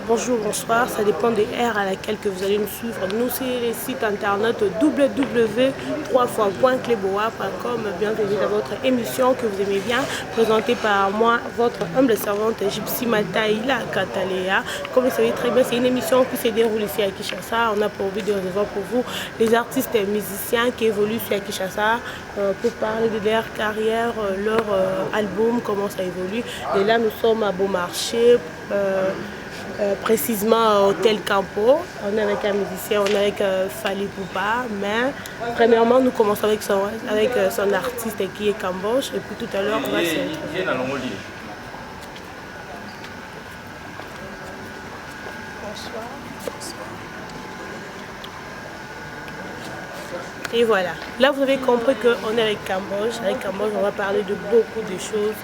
Bonjour, bonsoir, ça dépend de l'heure à laquelle que vous allez nous suivre. Nous, c'est les sites internet www.3fois.cleboa.com. Bienvenue dans votre émission que vous aimez bien, présentée par moi, votre humble servante Gypsy Mataïla Katalea. Comme vous savez très bien, c'est une émission qui se déroule ici à Kinshasa. On a pour but de recevoir pour vous les artistes et musiciens qui évoluent ici à Kinshasa pour parler de leur carrière, leur album, comment ça évolue. Et là, nous sommes à Beaumarchais, précisément à Hôtel Campo. On est avec un musicien, on est avec Fally Ipupa. Mais premièrement, nous commençons avec son artiste qui est Cambodge. Et puis tout à l'heure, on va se retrouver. Bonsoir. Et voilà. Là, vous avez compris qu'on est avec Cambodge. Avec Cambodge, on va parler de beaucoup de choses.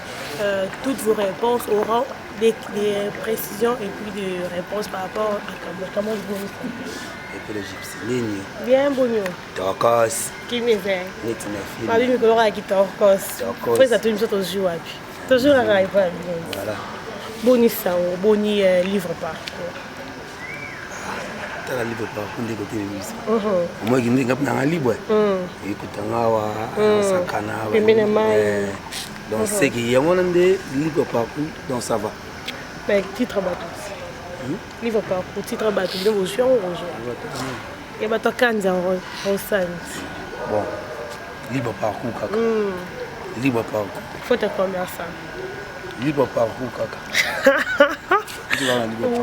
Toutes vos réponses auront des précisions et puis des réponses par rapport à Cambodge. Cambodge, vous Epele Gypsy nini? Bien, Bonio. Tokos. Kimeze. Neti na film. Babi mikolo kaka kitokos. Tokos. Po eza toyi biso tozwi wapi? Toujours kaka epa ya bino. Voilà. Boni sango, boni livre parcours? Tala, libre parcours nde kote biso. Omoki nde ngapi nanga libre. Ekutanga awa osakana. Pembeni ya mai. Donc c'est que yango wana nde libre parcours, donc ça va. Mais titre bato. Livre parcours, titre bato, bino bozwi yango kozwa. Ya bato akanza rosani. Bon, libre parcours kaka. Libre parcours. Faute ya commerçant. Libre parcours kaka.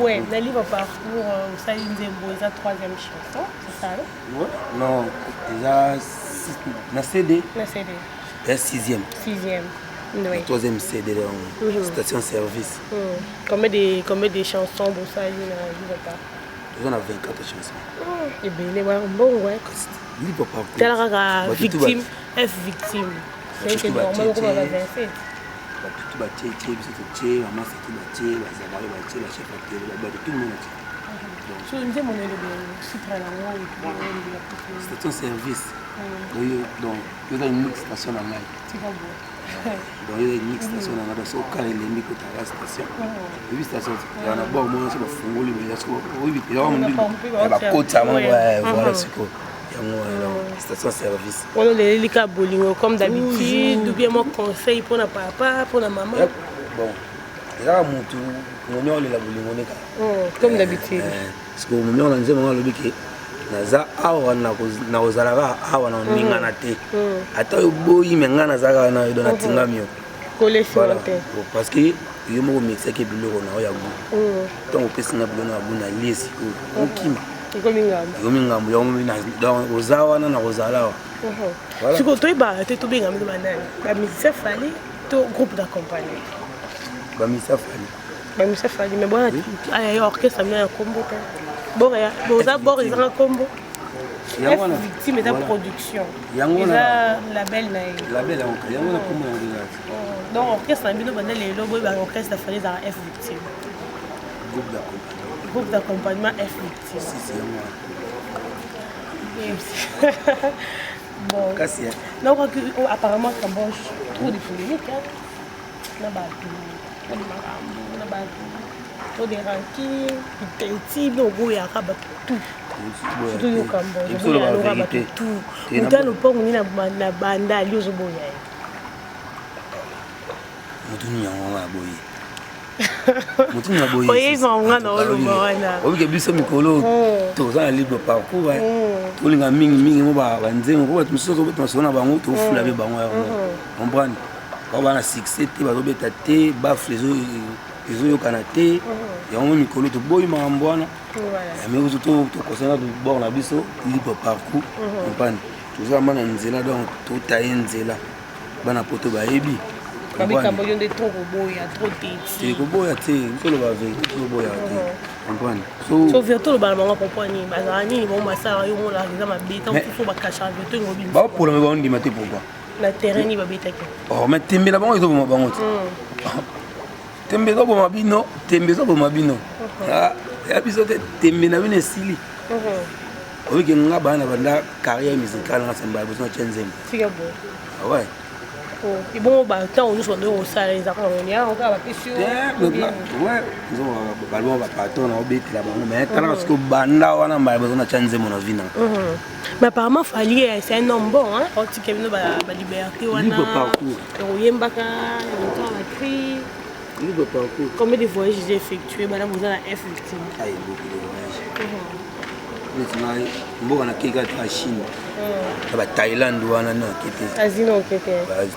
Ouais, na libre parcours, osali nzembo eza troisième chanson, c'est ça, non? Ouais. Non, eza na CD. Na CD. Eza sixième. Sixième. Oui. Troisième CD, donc station service. Combien de chansons bosali na libre parcours? Toza na 24 chansons. Ebele wana mbongo. Libre parcours. Tala kaka victime, F victime. C'est que normalement okoma ba 27. Bato tu batie tie, biso totie, mama seki batie, bazabari batie, bachef ya tele, bato tout le monde atie. So nzembo na elobi titre yango? Station service. Donc eza unique station na ngai. Donc eza unique station na ngai. Donc soki okala elembi, kotaka station, oyebi station ya na bord moko, so bafungoli, oyebi bakota mo. Voilà, sikoyo yango wana station service. Wana oleleli kaka bolingo comme d'habitude ou bien mwa conseil mpona papa, mpona mama? Bon, ezaka motu momi aolela bolingo ne kaka. Comme d'habitude. Parce que momi wana, nzembo ngo alobi ke naza awa, nakozala kaka awa, na oningana te, ata oyo boyi me ngai naza kaka na yo, do natingami yo. Kolesima te. Parce que yo moko omekisaki biloko na yo ya gu. Ntango opesi nga biloko na ya gu, nalie, sikoyo okima. Ekomi ngambo. Ekomi ngambo yango. Donc oza wana, na kozala awa. Sikoyo toyebaka te, tobenga bino banani? Bamusicien Fally to groupe d'accompagnement? Bamusicien Fally. Bamusicien Fally, mais bwana orchestre bino ya kombo te, boza bord ezanga kombo. Victime eza production, eza label na ye. Label yango, yango na kombo yango eza. Donc orchestre na bino banda lelo boyebaka orchestre Fally ezaka F Victime? Groupe d'accompagnement. Groupe d'accompagnement F Victime. Si, yango wana. Bon. Kasi. Naokaki apparemment Cambodge trop de polémique, hein? Na bato trop de makambo, na bato trop de rancune, piteti bino oboyaka bato tout, surtout yo Cambodge, oboyaka bato tout. Moto ya lopango nini na banda ali ozoboya ye? Motu nini yango nga aboyi? Motu nini aboyi? Oyeba nga na oloba wana. Obike biso mikolo toza na libre parcours, tolinga mingimingi mo banzembo po bato mosusu tozobeta masolo na bango, tofula mpe bango yango, comprendre? Bao bana succès te, bazobeta te, baffle ezoyokana te. Yango mikolo toboyi makambo wana, mais tokosana bord na biso libre parcours, comprendre? Toza ma na nzela, donc totaye nzela, bana poto bayebi. Makambo yo nde trop koboya, trop teti. Koboya te, toloba vérité, toboya te, comprendre? So vérité olobala bango propos nini? Bazala nini? Bango basala yo monaka eza mabe, ntango mosusu bakashaka vérité ngo bimisa. Baopola me baondima te, pourquoi? Na terrain nini babetaki? Oh, mais tembe na bango ezoboma bango te. Tembe ezoboma bino, tembe ezoboma bino. Ya biso te, tembe na bino esili. Oyiki nga bana banda carrière musicale nga semba liboso na tie nzembo. Tika boye. Ouais. Ebongo bantango nyonso bandoki kosala ezalaka nango yango kaka bapesi yo. Balbum bapatron na obetela bango, mais talaka soki obanda wana mbala bazo na tya nzembo na vi na. Mais apparemment Fally, c'est un homme bon, hein. Otika bino baliberté wana. Libre parcours. Oyembaka yokaka bacri. Libre parcours. Combien de voyages j'ai effectué bana boza na F Victime? Ayi, beaucoup de voyages. Neti ngai mboka nakei kaka Chine na baThaïlande wana nde nake te. Azina oke te?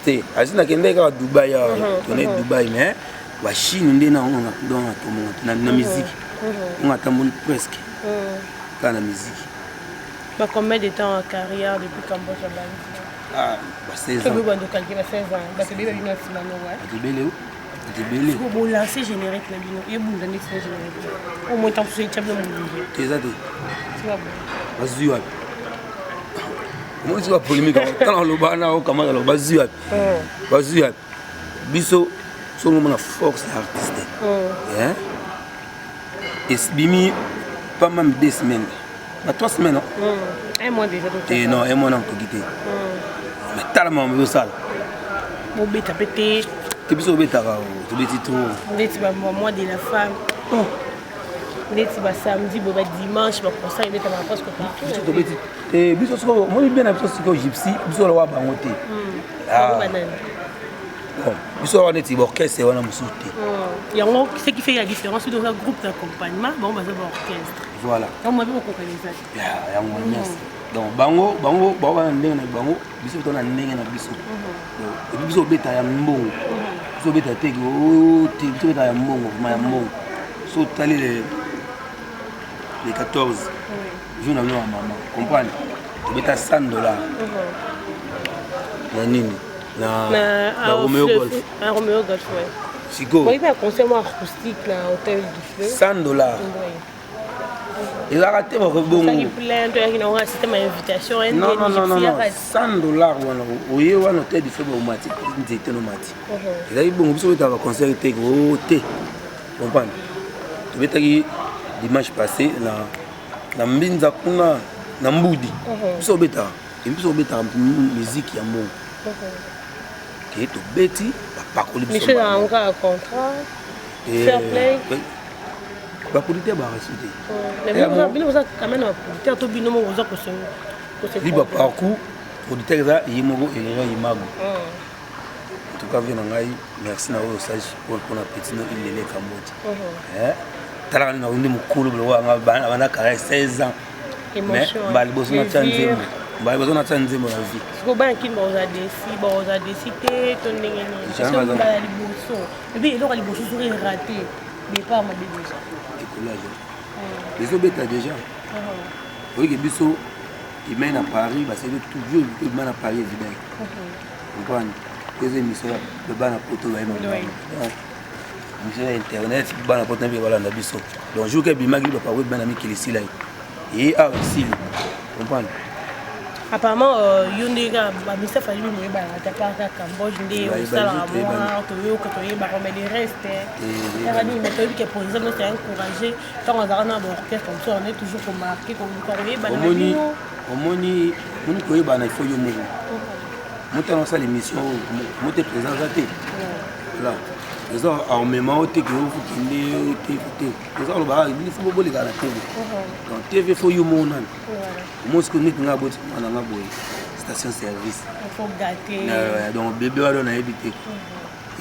Te, Asie nakendaki kaka Dubai awa, tone Dubai, mais baChine nde natonga na musique onga atamboli presque kaka na musique. Ba combien de temps en carrière depuis Cambodge abandi? Ah, ba 16 ans. Tobi bandokalki ba 16 ans, bato ebele babino na nsima no. Bato ebele, bato ebele. Bolance générique na bino ebunda ndeti na générique au moins ntango mosusu etya bino molunge. Te, eza te. Bazwi wapi? Omoni soki bapolémique tala oloba na okamata loba bazwi wapi, bazwi wapi? Biso soki omona force ya artiste esibimi pas même 2 semaines, ba 3 semaines. Un mois déjà. Te, non, un mois nakoki te, mais tala makambo ezosala. Bobeta mpe te? Te, biso obetaka, tobeti trop. Ndeti bamois de la femme, ndeti basamedi boye, badimanche, baconcert ebetamaka presque partout. Biso tobeti te. Biso sikoyo omoni bien na biso sikoyo Gypsy, biso oloba bango te. Bon, biso awa neti baorchestre wana mosusu te. Yango ce qui fait la différence, toza groupe d'accompagnement, bango baza baorchestre. Voilà. Yango mabe bokokanisa. Yango merci. Donc bango bana ndenge na bango, biso to na ndenge na biso. Et puis biso obeta ya mbongo, biso obeta te te, biso obeta ya mbongo, vraiment ya mbongo. So otali le 14 jour na bino ya mama, comprendre, tobeta 100 $ na nini, na Romeo Golf. Na Romeo Golf, ouais. Sikoyo oyebi ya concert mwa acoustique na Hôtel du Fleuve. 100 $ ezalaka te bongo. Plein toyaki nango na système ya invitation. Non, non, non, non, non, 100 $ wana oye wana Hôtel du Fleuve, omati nzete nomati, ezalaki bongo. Biso obetaka baconcert te o te, comprendre. Tobetaki dimanche passé na Mbinza kuna na Mbudi. Biso obetaka, epi biso obetaka musique ya mbongo ke tobeti bapakoli. Biso yango kaka contrat, fair play. Baproducteur bareçu te. Bino boza quand même na baproducteur to bino moko boza? Libre parcours, producteur eza ye moko Erera Imago. En tout cas, vie na ngai, merci na oyo osali mpona petit no Ilele Kamboti. Talaka nini nde mokolo biloko yanga banda carrière 16 ans, mais mbala liboso natya nzembo, mbala liboso natya nzembo na vie. Sikoyo bana Kini bakoza desi, bakoza desi te to ndenge nini? Mbala liboso et puis eloko ya liboso soki eraté, départ mabe déjà. Décollage ezobeta déjà. Oyeke biso emai na Paris, basali toujours ebima na Paris, évident, comprendre. Eza émission ya bana Poto, bayeba émission ya internet, bana Poto mpe balanda biso. Donc jour ke ebimaki baparcours ebima na mikili, esila ye awa, esili, comprendre. Apparemment yo nde kaka bamisa Fally bino boyebanaka te, apart kaka Cambodge nde osalaka mwa toyoka toyebaka, mais le reste kaka nini? Mais toyebi ke président nyonso ya encouragé ntango azalaka na baorchestre mosusu, on est toujours komarquer, koluka koyebana na bino. Omoni, moni koyebana, il faut yo moko moto ana osala émission oyo mo te, président aza te. Voilà, eza armement o te ke ofokende te te, eza kolobaka il faut bobolekaka na TV. Donc TV, faut yo moko nani omoni sikoyo neti nga aboti mwana nga boye, station service. Donc bébé wana nayebi te,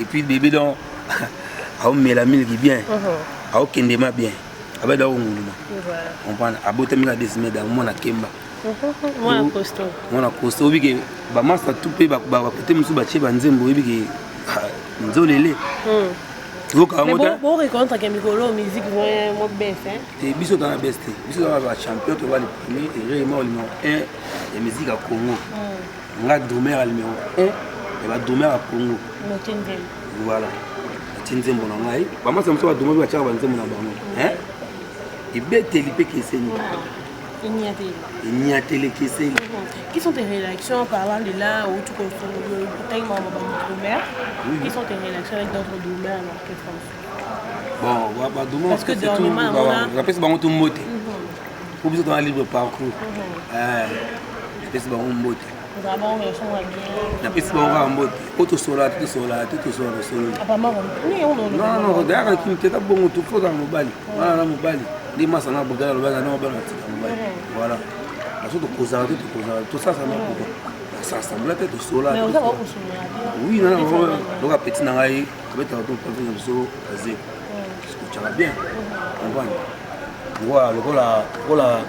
et puis bébé donc aomela miliki bien, aokendema bien, abeda konguluma, comprendre. Abotami na 2 semaines, mwana kemba. Mwana costaud. Oyebi ke bamasa tu mpe bakote mosusu batie banzembo, oyebi ke nzolele toyoka yango. Te mikolo musique mo baisse. Te, biso toza na baisse te, biso toza bachampion, toza le premier erema numéro 1 ya musique ya Congo. Nga drummer ya numéro 1 ya badrummer ya Congo. Voilà, atie nzembo na ngai, bamasa mosusu badrummer mpe batiaka banzembo na bango, ebeteli mpe keseni. Enyateli ekeseni. Qui sont tes réactions parlant de là où tu otangi makambo badrummer? Qui sont tes réactions avec d'autres drummers na orchestre? Bon, badrummer napesi bango to mbote po biso tona libre parcours, napesi bango mbote. Napesi bango kaka mbote po tosololaka te, tosololaka te, tosololaka, tosololi. Non, dayaka kini te, eza bongo, tofo ozala mobali wana na mobali nde masanga brigade alobaka na mobali natika mobali. Voilà, naso tokozala te, tokozala, tosasa na pourquoi nasasambla te, tosololaka. Oui, nana loka petit na ngai abetaka to na biso azeko skotyaka bien, comprendre. Lokola lokola lokola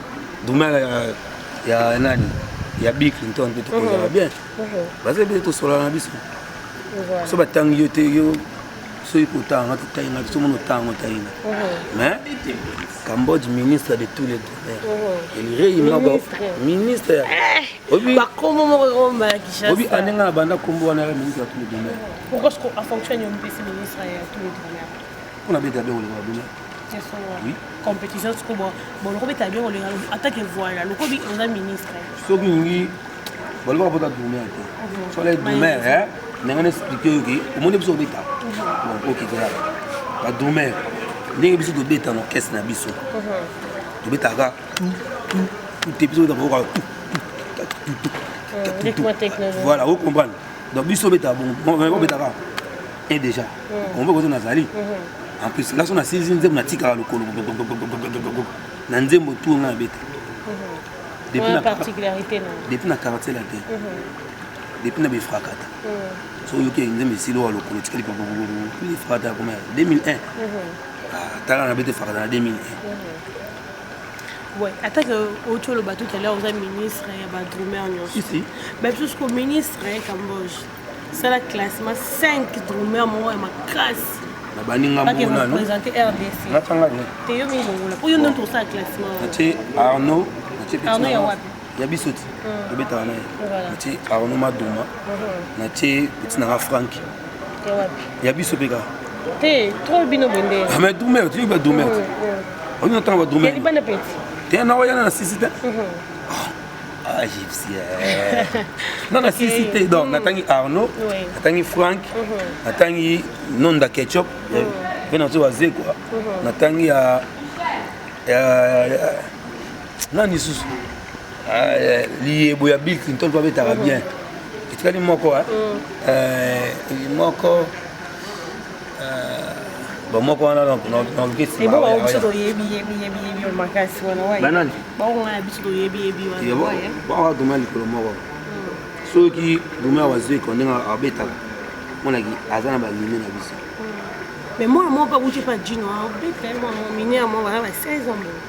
drummer ya nani, ya Bill Clinton mpe tokozala bien, baza ebele, tosolana na biso. So batangi yo te, yo soki kotanga totangi nga, somona otanga otangi nga. Mais Cambodge, ministre de tous les domaines, elirei moko ministre. Bakombo moko ekomba ya Kinshasa. Obi ane nga na banda kombo wana ya ministre ya tous les domaines. Pourquoi ce en fonction ya mpesi ministre ya tous les domaines? Mpona beta bien koleka badoumer. Oui. Compétition siko bon, lokobeta bien kolenga atake, voilà, lokobi oza ministre. Soki olingi balobaka pota drummer te, so ala drummer ndenge na expliquer oyo ke omoni biso kobeta. Bon, ok, tozala badrummer ndenge biso tobeta na orchestre na biso, tobetaka tout tout tout te, biso tobetaka okoka tout tout tout tout. Voilà, ocomprendre. Donc biso obetaka bongo, obetaka un déjà kombo koto nazali. En plus nga so nasilisi nzembo, natikaka lokolo na nzembo tu nga nabeta. Depuis na Quartier Latin, depuis na befrakata, so oyoki nzembo esili oyo lokolo tikali efrakata koma 2001. Tala, na bete frakata na 2001. Ouais, attaque auti oloba tout à l'heure, oza ministre ya badrummer nyonso. Si si. Babiso siko ministre ya Cambodge, sala classement 5 drummer moko ya makasi. Na baninga moko représenter RDC. Natanga. Te, yo mingi longola po yo nde tosala classement. Natie Arnaud, natie. Arnaud ya wapi? Ya biso ti tobetaka na ye. Natie Arnaud Maduma, natie petit nanga Frank. Ya wapi? Ya biso mpe kaka. Te, trop bino bende. Mais drummer ti ba drummer ti oyo natanga ba drummer. Bana petit. Te, na oyana na sisi te. Ah, gypsy non, na sisi te. Donc natangi Arnaud, natangi Frank, natangi Nonda Ketchup mpe nazo bazekwa, natangi ya nani lisusu, liyebo ya Bill Clinton mpo abetaka bien. Etikali moko, moko bamoko wana. Naluki. Biso toyebi yebi yebi yebi makasi wana. Banani? Baonga na biso toyebi yebi wana. Baoka drummer likolo moko. Soki drummer wazeko ndenge abetaka, monaki aza na balime na biso. Mais mwana moko mpe abuti pa Jino, abeta mwana mineur moko aza ba 16 ans boye,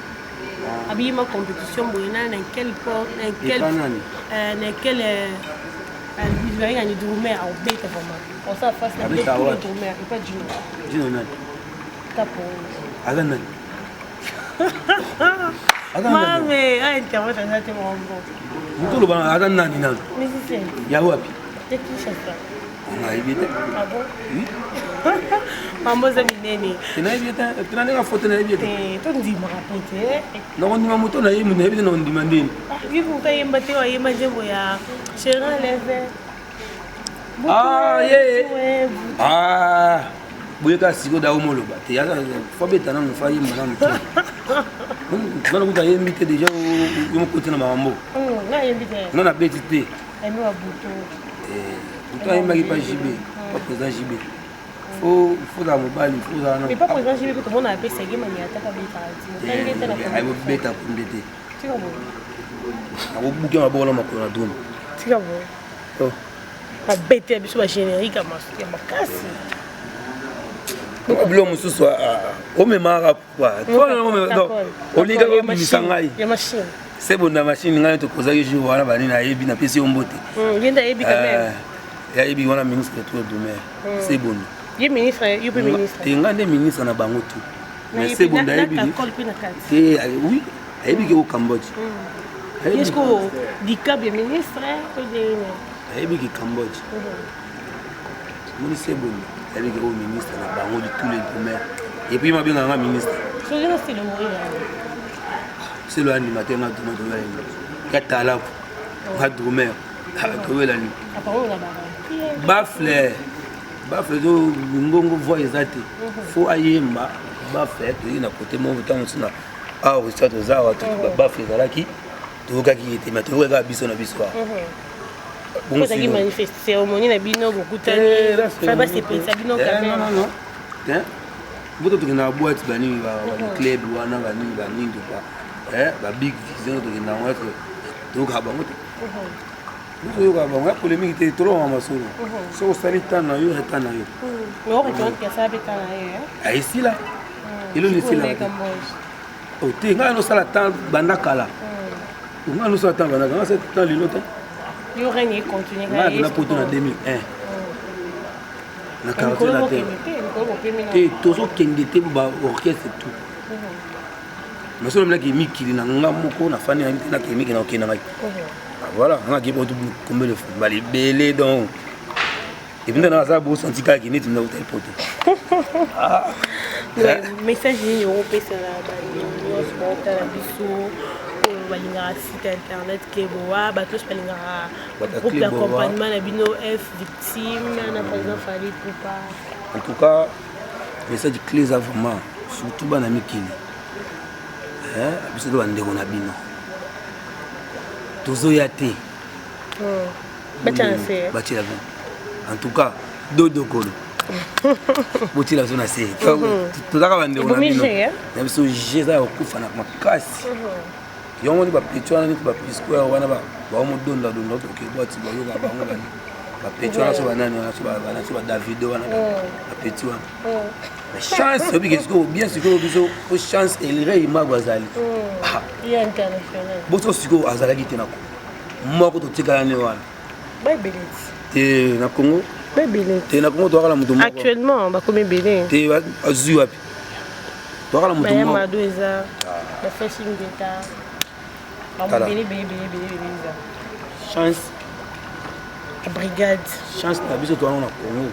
abiyima compétition boye na quel port, na quel na quel ni drummer abeta vraiment osala face na tous les drummers epa Jino. Jino nani? Kapo. Aza nani? Mame a internet aza te mambo. Moto oloba aza nani nano? Musicien. Ya wapi? Ya Kinshasa. Nayebi te. Ah bon, mambo eza minene. Nayebi te, tena ndenge afote, nayebi te. Tondimaka po te. Nakondima moto nayebi, nayebi te, nakondima ndeni? Ye moto ayemba te, ayemba nzembo ya Chérin Leve. Ah ye, ah boye kaka sikoyo da omoloba te, fa beta nanu, fa yemba nanu te. Nanu kuta ayembi te déjà, yo mokoti na makambo. Nayembi te. Nanu abeti te. Ayembi wa butu. Butu ayembaki pa JB, pa président JB. Faut ozala mobali, faut ozala. Mais pas président JB, tomona apesaki maniata pa betaka ti. Ayebobeta kunde te. Tika boye. Nakobuki maboko na makolo na drum. Tika boye. Babete ya biso bagénérique ya makasi. Biloko mosusu omemaka olingaka obimisa ngai. Ya machine. Se bonda machine, ngai tokozaki jour wana banini, ayebi, napesi yo mbote. Ye nde ayebi quand même. Yayebi wana ministre de tous les domaines, se bondo. Ye ministre, yo mpe ministre. Te, ngai nde ministre na bango tu, mais se bondo ayebi. Kakol mpe na kati. Te, oui, ayebi ke o Cambodge. Est-ce que dicab ya ministre to ndenge? Ayebi ke Cambodge moni se bondo ayebi ke o ministre na bango de tous les domaines, et puis mabengaka nga ministre. Soki na sele moyi. Selo animateur, nga drummer, towelani ya talaku, nga drummer, towelani. Baffle, baffle to ngongo, voix eza te, faut ayemba baffle. Toyei na kote moko, ntango mosusu na awa sa toza awa, baffle ezalaki, toyokaki ye te, mais toyokaki kaka biso na biso awa. Ozalaki manifeste cérémonie na bino, bokutani, fa basepelisa bino quand même. Non, non, boto tokendaka boîte, banini, baclub wana, banini, banini, topa babig vision, tokenda yango, eske toyokaka bango te? Toyokaka bango ya polémique te, tolobaka masolo. Soki osali temps na yo, ya temps na yo. Aesila eloni, esilaka te. Ngai nosala temps banda kala, ngai nosala temps banda kala, ngai asala temps lelo te. Ngai akenda Poto na 2001 na Quartier Latin te, tozokende te baorchestre tout. Mais soki namelaki mikili na nga moko, nafandi na te, nakende mikili, nakokende ngai. Voilà, nga naki poto combien de fois, mbala ebele. Donc et puis nde naza bosanti kaka neti nauta Poto. Message nini okopesa na nyonso baotala biso, oyo balingaka site internet Cleboa, bato nyonso balingaka groupe d'accompagnement na bino F Victime na président Fally Ipupa? En tout cas, message clé eza vraiment surtout bana mikili, biso to bandeko na bino, tozoya te. Batiela. En tout cas, dodokolo botiela biso na se, tozaka bandeko na bino na biso. G eza ya kokufa na makasi yango. Ni bapetits wana, neti bapisco wana, baomodondadonda, toke bwati, bayoka bango bani, bapetits wana, so banani wana, so badavido wana, bapetits wana. Chance oyebike sikoyo bien, sikoyo biso po chance elire imago azali boso, sikoyo azalaki te na Kongo moko, totikala ne wana te na Congo te, na Congo toakala moto moko. Actuellement bakomi ebele. Te, azwi wapi? Toakala moto moko. Mado eza bafashing d'État, ebele ebele ebele ebele eza. Chance. Brigade. Chance na biso towana na Congo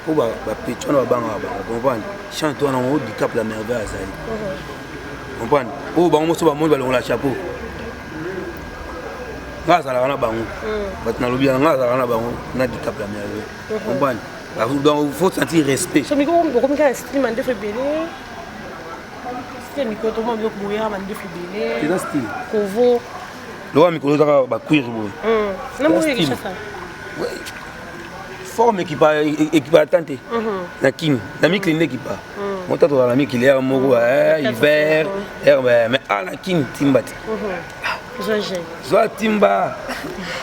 mpo bapetits wana babangaka bango, comprendre? Chance towana ngo, Dicap la Merveille azali, comprendre? Oyo bango moso bamoni, balongola chapeau. Nga azalaka na bango, bato nalobi yana, nga azalaka na bango na Dicap la Merveille, comprendre? Donc faut sentir respect. Okomi kaka style mandefu ebele, style mikolo tokoma biloko boyaka mandefu ebele. Eza style. Kovo. Lokola mikolo ezaka bacuir boye. Na Kinshasa. Forme ekipa atan te na Kini, na mikili nde ekipa mota. Tozala na mikili ere moko hiver ere, mais a na Kini timba te. Zwa timba,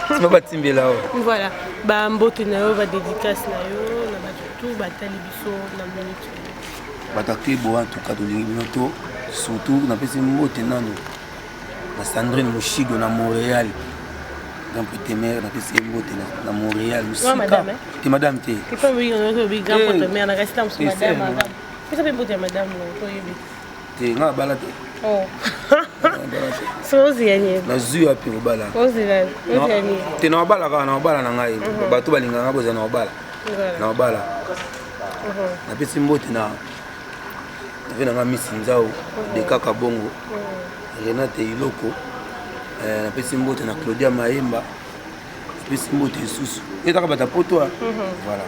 timba, batimbela o. Voilà, bambote na yo, badédicace na yo na bato tu batali biso na minute. Bato ya Cleboa, en tout cas tolingi bino to. Surtout napesi mbote nano na Sandrine Moshigo na Montréal, grand prêtre, napesi ye mbote na Montréal mosika te, madame te. Grand prêtre, Te, nga abala te. Nazwi wapi kobala te? Na obala kaka, na obala na ngai. Bato balingaka bozala na obala, na obala. Napesi mbote na ve na nga Misi Nzau de kaka bongo, Renate Iloko. Napesi mbote na Claudia Mayemba, napesi mbote lisusu ezaka bato ya Poto. Voilà,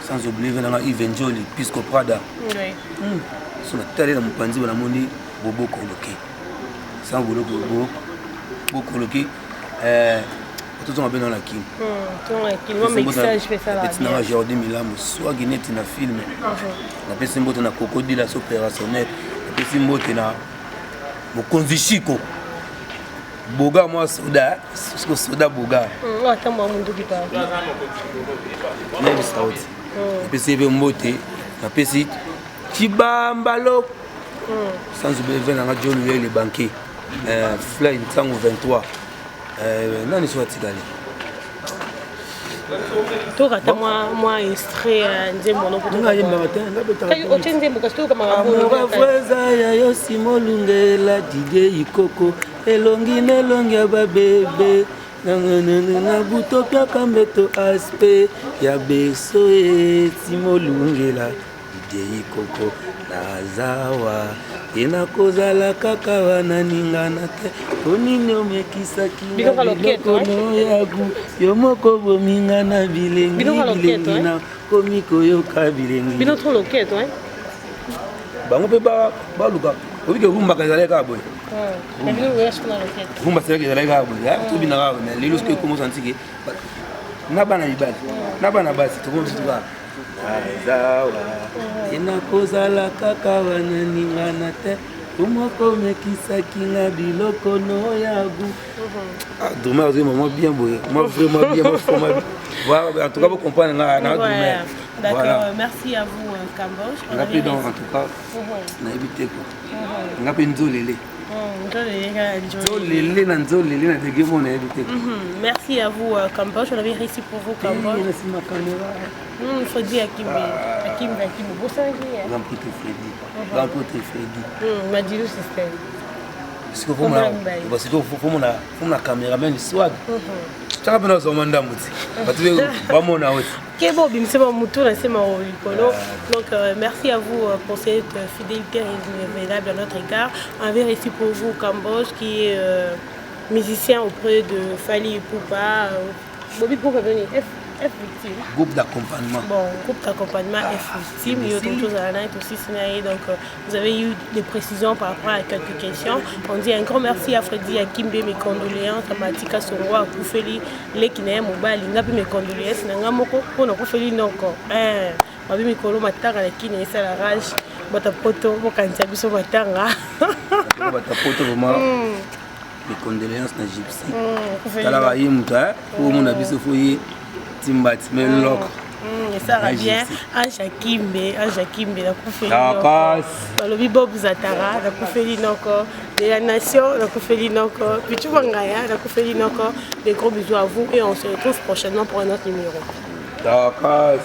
sans oublier ve nanga Yves Njoli Pisco Prada. So natali na mopanzi, namoni Bobo Koloke, sans Bokoloke tozonga mpe na Kini. Napesi nanga Jordi Milamu swagi neti na film. Napesi mbote na Cocodilas opérationnel, napesi mbote na mokonzi Shiko Boga, mwa soda, siko soda Boga. Nayebisa oti napesi ye mpe mbote, napesi Cibambalo, sans oublier ve nanga John Lele banquet, Fly Ntango 23, nani so atikali. Tokata mwa extrait ya nzembo. Nayembaka te. Otie nzembo kasi toyokamaka. Amour ya yo simolungela Didie Ikoko, elongi na elongi ya babebe na buto, piaka mbeto, aspe ya beso e simolungela Didie Ikoko, nazawa te, nakozala kaka wana, ningana te. Po nini omekisaki biloko yagu yo moko, bominga na bilengi bilengi, na komi koyoka bilengi. Bino trop loketo. Bango mpe baluka. Obike rumbaka ezalaki kaka boye. Rumba selaki ezalaki kaka boye, tobina kaka boye. Mais lelo soki ekoma osanti ke na bana mibali na bana basi tokoma biso kaka azawa enakozala kaka bananingana te omoko omekisaki nga biloko no ya gu. Ah, drummer azwi mama bien boye, moi vraiment bien, moi vraiment. Voilà, en tout cas vous comprenez nga na drummer. D'accord, voilà. Merci à vous Cambodge. Nga mpe donc en tout cas nayebi te quoi, nga mpe nzolele nzolele na nzolele na dege mo nayebi te. Merci à vous Cambodge, on avait réussi pour vous Cambodge. Na nsima caméra. Fredi Akimbe, Akimbe, Akimbe, bosangi. Grand prêtre Fredi, grand prêtre Fredi. Madilu système. Sikoyo fomona cameraman swag taka mpena ozwama ndambo ti bato bamona oti. Kebo obimisa bamutu na nsima likolo. Donc merci à vous pour cette fidélité révélable à notre égard. On avait reçu pour vous Cambodge qui est musicien auprès de Fally Ipupa, Bobby Ipupa veni F F Victime. Groupe d'accompagnement. Bon, groupe d'accompagnement F Victime et autre chose à la aussi. Donc vous avez eu des précisions par rapport à quelques questions. On dit un grand merci à Freddy Akimbe, mes condoléances à Matika Songo akufeli leki na ye mobali. Nga mpe mes condoléances na nga moko mpona akufeli noko. Babi mikolo matanga na kini esala rage, bato poto bokanisa biso matanga. Bato poto vraiment, mes condoléances na Gypsy. Talaka ye moto po omona biso fo ye timbati me loko. Esala bien. Ange Akimbe, Ange Akimbe nakufeli noko. Balobi Bob Zatara nakufeli noko de la nation, nakufeli noko Pichu Mangaya nakufeli noko. Des gros bisous à vous et on se retrouve prochainement pour un autre numéro. D'accord.